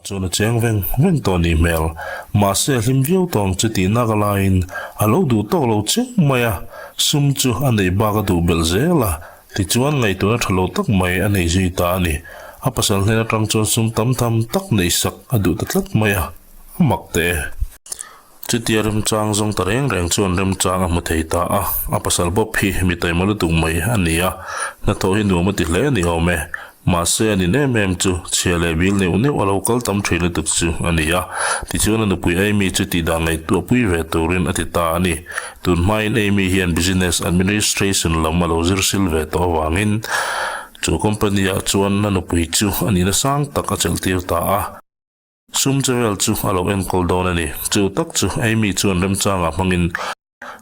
chuan a cheng veng veng tawh nih hmel. Mahse a hlim viau tawh ang chu tih nak alaiin a lo duh tawk lo chiang mai a, sum chu a neih bak a duh belh zel a, tichuan ngaihtuahna tha lo tak mai a nei zui ta a ni. A pasal hnen atang chuan sum tam tham tak neih sak a duh ta tlat mai a, a mak teh e. Chutia remchang zawng ta reng reng chuan remchang a hmu thei ta a, a pasal bawp hi mi taima lutuk mai a ni a, hnathawh hi nuam a ti hle a ni awm e. Mahse a nin em em chu chhia leh bil neuh neuh a lo kal tam thin lutuk chu a ni a, tichuan a nupui Amy chu tihdan ngaihtuah pui ve turin a ti ta a ni. Tun hmain Amy hian Business Administration lam a lo zir sil ve tawh avangin chu company ah chuan a nupui chu a nihna sang tak a chelh tir ta a. Sum che vel chu a lo enkawl dawn a ni. Chu tak chu Amy chuan remchangah hmangin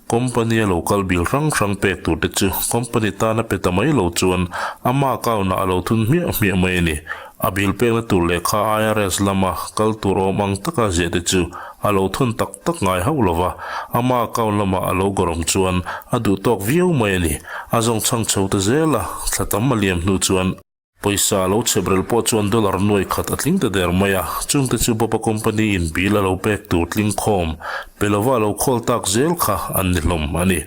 company a lo kal bil hrang hrang pek tur te chu company tana pe ta mai lo chuan ama account ah a lo thun hmiah hmiah mai a ni. A bil pekna tur lehkha IRS lama kal tur awm ang taka ziah te chu a lo thun tak tak ngai hauh lo va, ama account lamah a lo gawrawm chuan a duh tawk viau mai a ni. A zawng chhang chho ta zel a, thla tam a liam hnu chuan Pawisa lo chhebrel pawh chuan dollar nuai khat a tling ta der mai a, chungte chu Bopa company in bill a lo pek tur tling khawm pe lova a lo khawl tak zel kha an ni hlawm a ni.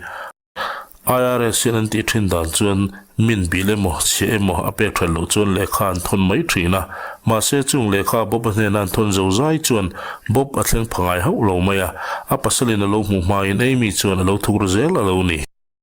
IRS hian an tih thin dan chuan min bill emaw chhia emaw a pek that loh chuan lehkha an thawn mai thin a, mahse chung lehkha Bopa hnena an thawn zo zai chuan Bob a thleng pha ngai hauh lo mai a, a pasalin a lo hmuh hmain Amy chuan a lo thuk ru zel a lo ni.